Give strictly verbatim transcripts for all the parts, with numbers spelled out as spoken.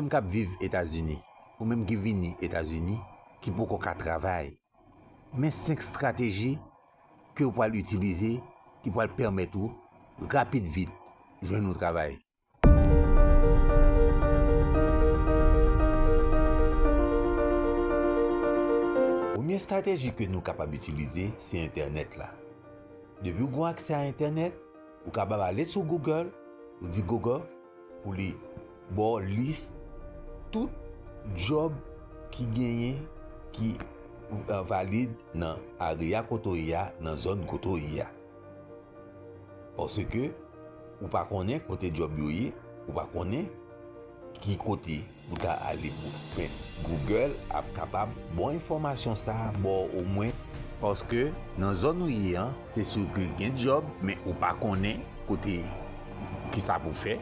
Moun k ap viv Etazini, ou menm ki vini Etazini, ki poko ka travay. Men senk estrateji ke w pral itilize ki pral pèmèt ou rapid vit jwenn yon travay. Premye estrateji ke nou kapab itilize se entènèt la. Depi w gen aksè a entènèt, ou kapab ale sou Google, ou di Google pou li ba w lis tout djòb ki genyen ki valid nan area kote w ye a, nan zòn kote w ye a. Paske ou pa konnen kote djòb yo ye, ou pa konnen ki kote ou ta ale pou. Men Google ap kapab ba w enfòmasyon sa a, ba w omwen. Paske nan zòn ou ye an, se si ke gen djòb, men ou pa konnen kote ki sa pou fè.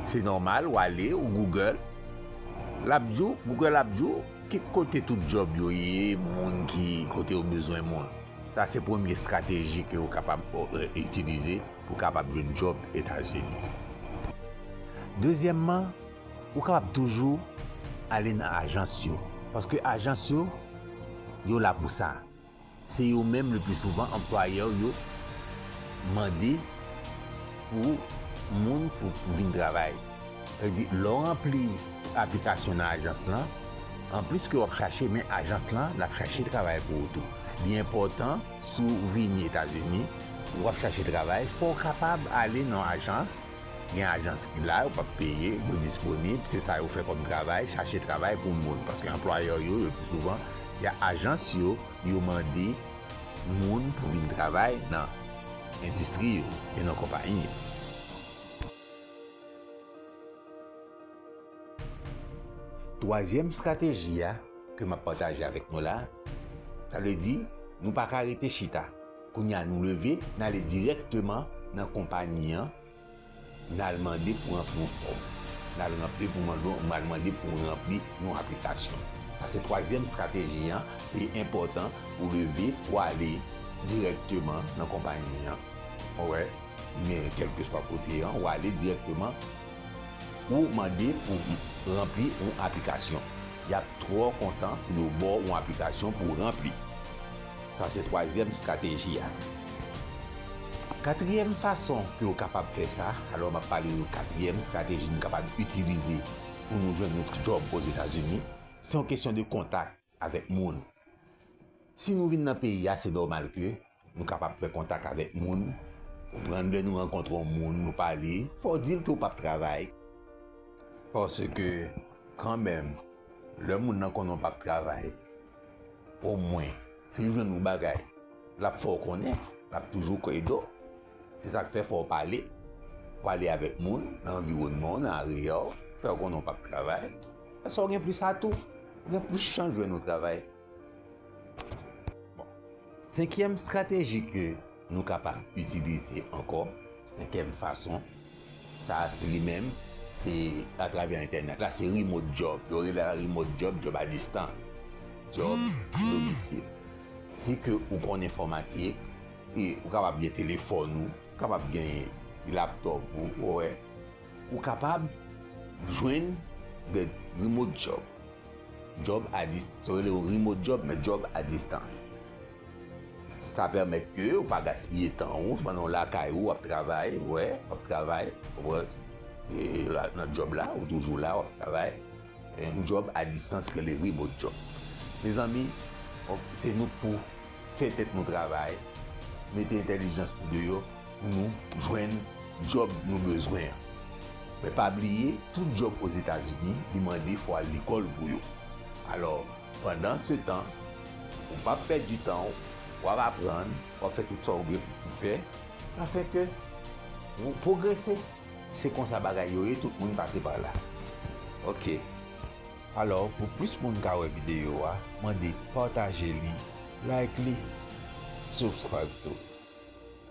Se nòmal, w ale, ou Google, l ap di w, Google ap di w ki kote tout djòb yo ye, moun ki, kote yo bezwen moun. Sa se premye estrateji ke ou kapab itilize pou kapab jwenn djòb Etazini. Dezyèmman, ou kapab toujou ale nan ajans yo. Paske ajans yo, yo la pou sa. Se yo menm, le pli souvan, anplwayè yo mande pou moun pou, pou vin travay. Sa vle di, lè w ranpli aplikasyon nan ajans lan, anplis ke w ap chache, men ajans lan, l ap chache travay pou ou tou. Li enpòtan, si w vini Etazini, w ap chache travay, fò w kapab ale nan ajans. Gen ajans ki la, yo p ap peye, yo disponib, se sa yo fè kòm travay, chache travay pou moun. Paske anplwayè yo, le pli souvan, se ajans yo, yo mande moun pou vin travay nan endistri yo e nan konpayi yo. Twazyèm estrateji a ke m ap pataje avèk nou la, sa vle di, nou pa ka rete chita. Kounye a, nou leve, n ale dirèkteman nan konpayi an, n al mande pou ranpli yon fòm. N al ranpli pou mande, n al mande pou ranpli yon aplikasyon. Sa se twazyèm estrateji an, se enpòtan ou leve, ou ale dirèkteman nan konpayi an. Ou wè, men kèlkeswa kote an, ou ale dirèkteman, ou mande pou ranpli yon aplikasyon. Y ap twò kontan pou yo ba w yon aplikasyon pou w ranpli. Sa se twazyèm estrateji a. Katriyèm fason ke w kapab fè sa, alò m ap pale de katriyèm estrateji nou kapab itilize pou nou jwenn yon djòb Ozetazini, se yon kesyon de kontak avèk moun. Si nou vin nan peyi a, se nòmal ke nou kapab fè kontak avèk moun, konprann lè nou rankontre yon moun, nou pale, fò w di l ke w p ap travay. Paske, kanmenm, lè moun nan konnen w p ap travay, omwen, si l jwenn yon bagay, l ap fè w konnen, l ap toujou ede w. Se sa k fè fò w pale. Pale avèk moun nan anviwònman w, nan area w, fè yo konnen w p ap travay. Konsa w gen plis atou, ou gen plis chans jwenn yon travay. Bon. Senkyèm estrateji ke nou kapab itilize ankò, senkyèm fason, sa se li menm, se atravè entènèt la, se remote job. Yo rele la remote job, job a distans, job domisil. Si ke ou konn enfòmatik, e ou kapab gen telefòn ou, ou kapab gen ti laptòp ou, ou wè, ou kapab jwenn de remote job. Job a distans. Sa yo rele yo remote job, men job a distans. Sa pèmèt ke ou pa gaspiye tan ou, pandan w lakay ou, w ap travay, ou wè, w ap travay, ou wè, e la, nan job la, ou toujou la, w ap travay. Yon job a distans ki rele remote job. Mezanmi, se nou k pou fè tèt nou travay, mete entèlijans nou deyò pou nou jwenn job nou bezwen an. Men pa bliye, tout job Ozetazini, li mande fò w al lekòl pou yo. Alò, pandan se tan, ou p ap pèdi tan w, w ap aprann, w ap fè tout sa w gen pou fè, sa fè ke ou pwogrese. Se konsa bagay yo ye, tout moun pase pa la. Ok. Alò, pou plis moun ka wè videyo a, mande pataje li, like li, subscribe tou.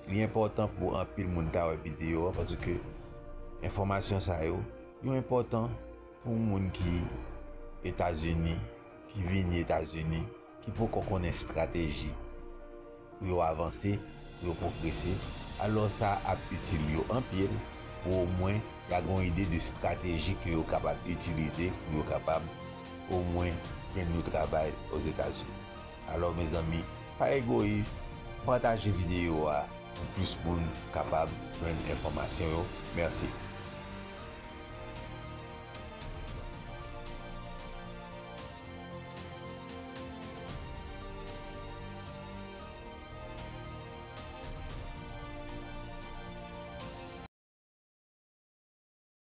Li enpòtan pou anpil moun ta wè videyo a, paske enfòmasyon sa yo, yo enpòtan pou moun ki Etazini, ki vini Etazini, ki poko konnen estrateji pou yo avanse, pou yo pwogrese, alò sa ap itil yo anpil, pou omwen y a gen yon ide de estrateji ke yo kapab itilize pou yo kapab omwen jwenn yon travay Ozetazini. Alò, mezanmi, pa egoyis, pataje videyo a pou plis moun kapab jwenn enfòmasyon yo. Mèsi.